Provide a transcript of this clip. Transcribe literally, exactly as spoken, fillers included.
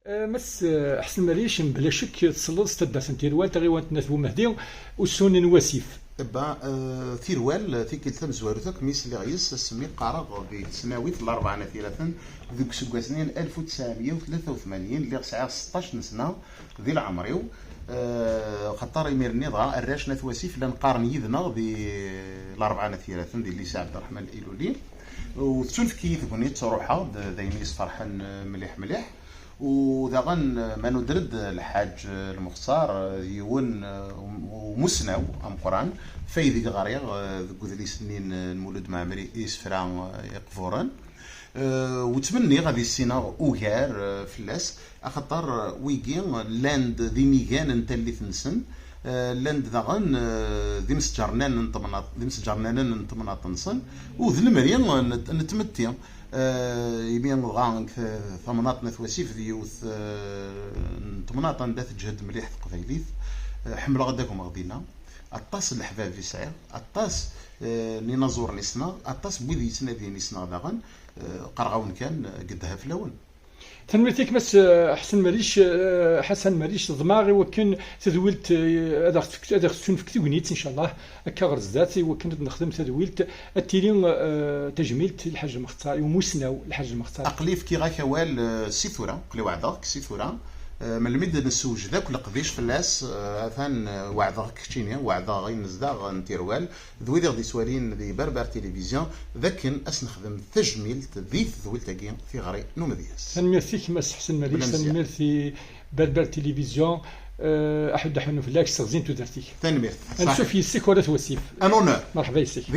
Eh, Mass, eh, Ḥsen Maric, mebla ccek tesleḍ s taddart n Tirwal, taɣiwant n At Bumehdi, ussun n wasif. Ebba, eh, Tirwal, tikkelt tamezwarut akk mi sliɣ yes, asmi qqareɣ di tesnawit n Larebɛa n At Yiraten deg useggas-nni n alef u tesɛemya u tlata u tmanyin, lliɣ sɛiɣ seṭṭac n sna di leɛmer-iw. Eh, xaṭer imir-nni dɣa arrac n At Wasif llan qqaren yid-neɣ di Larebɛa n At Yiraten di Lycée Ɛebderreḥman Iluli. U tettunefk-iyi tegnit, ruḥeɣ-d, d ayen i yi-sferḥen, eh, mliḥ mliḥ. U daɣen, eh, ma nuder-d Lḥaǧ, eh, Lmuxtar, eh, d yiwen, eh, um-, umussnaw ameqqran, fay deg ɣriɣ, eh, deg udlis-nni n, n Mulud Mɛemmri i yesfra, eh, iqburen. Eh, u ttmenniɣ ad issineɣ ugar, eh, fell-as, axaṭer, eh, wigi llan-d d imigan n tallit-nsen, eh, llan-d daɣen, eh, d imsǧernanen n temnaḍt, d imsǧernanen n temnaḍt-nsen, u d lemri n, n tmetti. Eh, imi dɣa nekk, eh, tamnaḍt n At Wasif d yiwet, eh, n temnaḍt anda teǧhed mliḥ teqbaylit. Eh, ḥemmleɣ ad agmeɣ dinna. Aṭas n leḥbab i sɛiɣ, aṭas, eh, n yinaẓuren i ssneɣ, aṭas n wid yettnadin i ssneɣ daɣen. Eh, qqareɣ-awen kan, eh, gedha fell-awen. Tanemmirt-ik, Mass, eh, Ḥsen Maric, eh, Ḥasan Maric, ḍemɛeɣ i wakken tadwilt, eh, ad aɣ-tefk-, ad aɣ-tessunefk tegnit, ncallah, akka ɣer zdat, i wakken ad nexdem tadwilt, ad tili, eh, tajmilt i Lḥaǧ Lmextar, i umussnaw Lḥaǧ Lmextar. Aql-i fkiɣ-ak awal, eh, si tura, aql-i weɛdeɣ-k si tura, eh, melmi d-nessewjed akk leqdic fell-as, eh, atan, eh, weɛdeɣ-k keččini, weɛdeɣ i yimezdaɣ n Tirwal, d wid i ɣ-d-ittwalin di Berber Télévision, d akken ad s-nexdem tajmilt di tedwilt-agi, Tiɣri n Umedyaz. Tanemmirt-ik, Mass Ḥsen Maric, tanemmirt i Berber Télévision, eh, aḥuddu aḥunnu fell-ak, sseɣzin tudert-ik. Tanemmirt. Ansuf yes-k war at wasif. Un honneur. Merḥba yes-k.